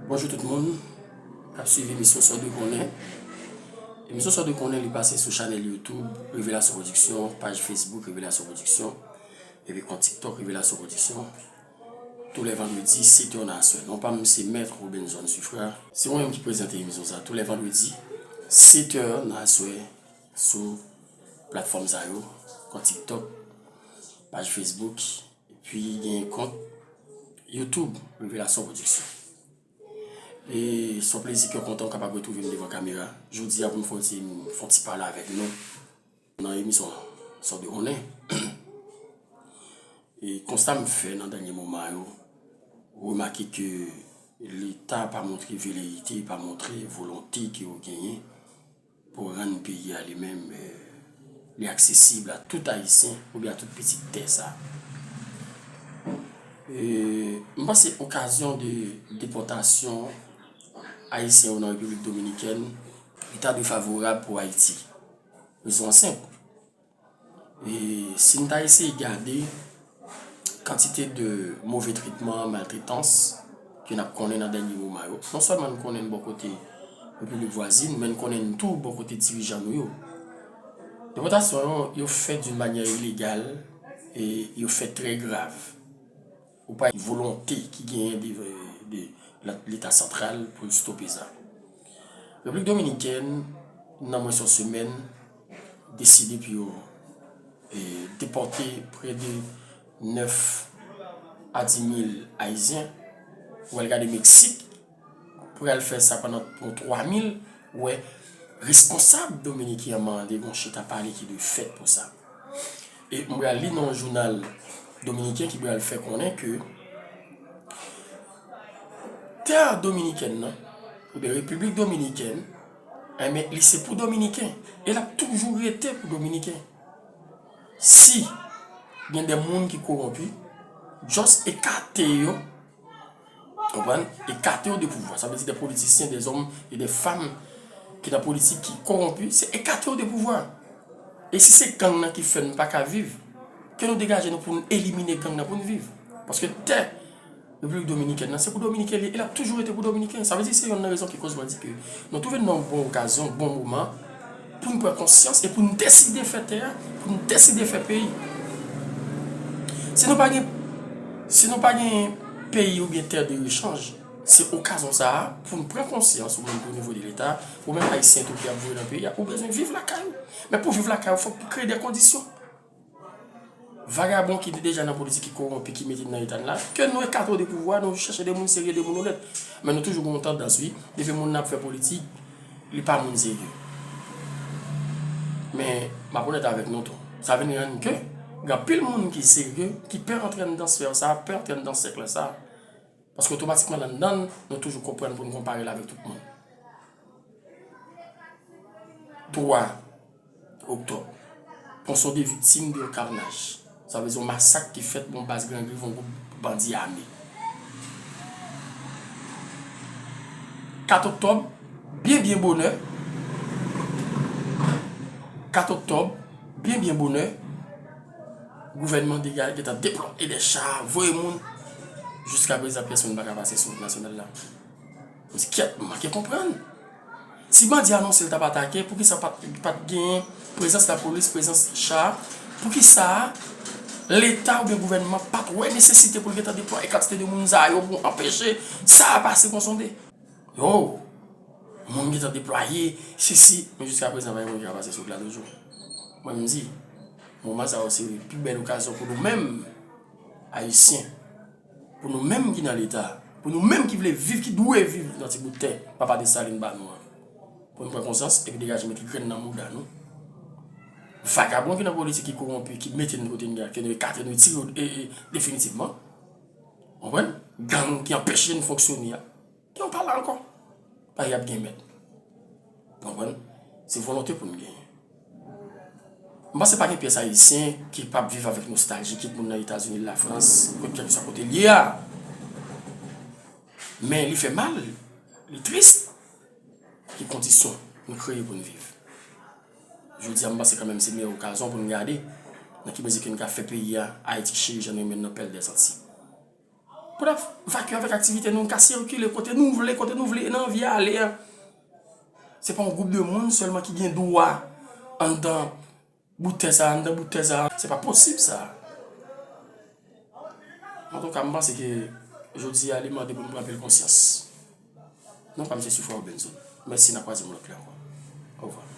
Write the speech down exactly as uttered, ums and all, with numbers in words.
Bonjou tout moun k ap swiv emisyon Sa w dwe konnen. Emisyon Sa w dwe konnen li pase sou chanèl YouTube Revelasyon Production, paj Facebook Revelasyon Production, epi kont TikTok Revelasyon Production. Tou lè vandredi, sèt è nan aswè. Non pa m se Mèt Ruben John Suffrard. Se mwen menm ki prezante emisyon sa a tou lè vandredi, sèt è nan aswè, sou platfòm sa yo, kont TikTok, paj Facebook, epi gen kont YouTube Revelasyon Production. E se yon plezi kè kontan w kapab retwouve m devan kamera jodi a pou m fè yon ti, fè yon ti pale avèk nou nan emisyon Sa w dwe konnen. E konsta m fè nan dènye moman yo, remake ke Leta pa montre velerite, pa montre volonte ke yo genyen pou rann peyi a li menm, eh, li aksesib a tout Ayisyen oubyen a tout pitit tè sa. E m panse okazyon de depòtasyon Ayisyen yo nan Repiblik Dominikèn, li ta dwe favorab pou Ayiti. Rezon an senp. E si n ta eseye gade kantite de move tretman, maltretans ke n ap konnen nan dènye moman yo, non sèlman n konnen l bò kote repiblik vwazin, men n konnen l tou bò kote dirijan nou yo. Depòtasyon yo, yo fèt d'une manière illégale e yo fèt trè grav. Ou pa volonte ki genyen de, de la- Leta santral pou l stope sa. Repiblik Dominikèn, nan mwens yon semèn, deside pou yo, e, depòte prè de nèf a di mil Ayisyen. Ou al gade Meksik, pral fè sa pandan yon twa mil, ou wè, responsab dominiken an mande yon chita pale ki dwe fèt pou sa. E m pral li nan yon jounal dominiken ki pral fè konnen ke tè dominikèn nan, oubyen Repiblik Dominikèn, enben, li se pou Dominiken. E l ap toujou rete pou Dominiken. Si gen de moun ki kowonpi, just ekate yo, konprann? Ekate yo de pouvwa. Sa vle di de politisyen, de zòm e de fanm ki nan politik ki kowonpi, se ekate yo de pouvwa. E si se gang nan ki fè n pa ka viv, ke nou degaje nou pou n elimine gang nan pou n viv. Paske tè Repiblik Dominikèn nan, se pou Dominiken li ye, e l ap toujou rete pou Dominiken. Sa vle di se yonn nan rezon ki koz mwen di ke nou twouve n nan yon bon okazyon, bon moman, pou n pran konsyans e pou n deside fè tè a, pou n deside fè peyi. Si nou pa gen, si nou pa gen peyi oubyen tè de rechanj, se okazyon sa a pou n pran konsyans, ou menm ki o nivo de Leta, ou menm Ayisyen tou ki ap viv nan peyi a, ou bezwen viv lakay ou. Men pou viv lakay ou, fòk ou kreye de kondisyon. Vagabon ki te deja nan politik, ki kowonpi, ki mete n nan eta n la, ke nou ekate yo de pouvwa, nou chache de moun serye, de moun onèt. Men nou toujou gen yon tandans, wi, depi moun nan ap fè politik, li pa moun serye. Men, m ap onèt avèk nou tou. Sa vin rann ke gen anpil moun ki serye, ki pè antre anndan sfè sa, pè antre anndan sèk sa. Paske otomatikman, anndan n, nou toujou konprann pou n konpare l avèk tout moun. Twa oktòb. Ponson de viktim de yon karnaj. Sa vle di yon masak ki fèt, yon baz Gran Griv, yon gwoup bandi ame. Kat oktòb, byen, byen bonè. Kat oktòb, byen, byen bonè. Gouvènman degaje, gentan deplwaye de cha, voye moun. Jiska prezan, pyès moun pa ka pase sou wout nasyonal la. M di, kyèt, m manke konprann. Si bandi anonse l t ap atake, poukisa pa t, pa t genyen prezans lapolis, prezans cha? Poukisa Leta oubyen gouvènman pa t wè nesesite pou l gentan deplwaye kantite de moun sa yo pou anpeche sa a pase konsa? Yo, moun gentan deplwaye, sesi, men jiska prezan, pa gen moun ki ka pase sou wout la toujou. Mwen, m di, moman sa yo se pi bèl okazyon pou nou menm, Ayisyen, pou nou menm ki nan Leta, pou nou menm ki vle viv, ki dwe viv nan ti bout tè Papa Desalin ba nou an, pou nou pran konsyans epi degaje mete grenn nan mouda nou. Vagabon ki nan politik, ki kowonpi, ki mete n kote n ye a, ke nou ekate, nou retire yo, e, e, definitivman. Konprann? Gang ki anpeche n fonksyone a. Ki yon pale ankò. Pa y ap gen mèt. Konprann? Se volonte pou n genyen. M panse pa gen pyès Ayisyen ki p ap viv avèk nostalji, kit moun nan Etazini, Lafrans, kot kèlkeswa kote l ye a. Men li fè mal, li tris, ki kondisyon nou kreye pou n viv. Jodi a, m panse kanmenm se meyè okazyon pou n gade nan ki mezi ke n ka fè peyi a, Ayiti cheri jan nou renmen l nan pèl dèzanti. Pou n ap vakye avèk aktivite nou, n ka sikile kote nou vle, kote nou vle, e n anvi ale a. Se pa yon gwoup de moun sèlman ki gen dwa anndan bout tè sa a, anndan bout tè sa a. Se pa posib sa. Antouka, m panse ke jodi a, li mande pou n pran anpil konsyans. Non pa m se Soufrè Robinson. Mèsi, n a kwaze yon lòt lè ankò. Ovwa.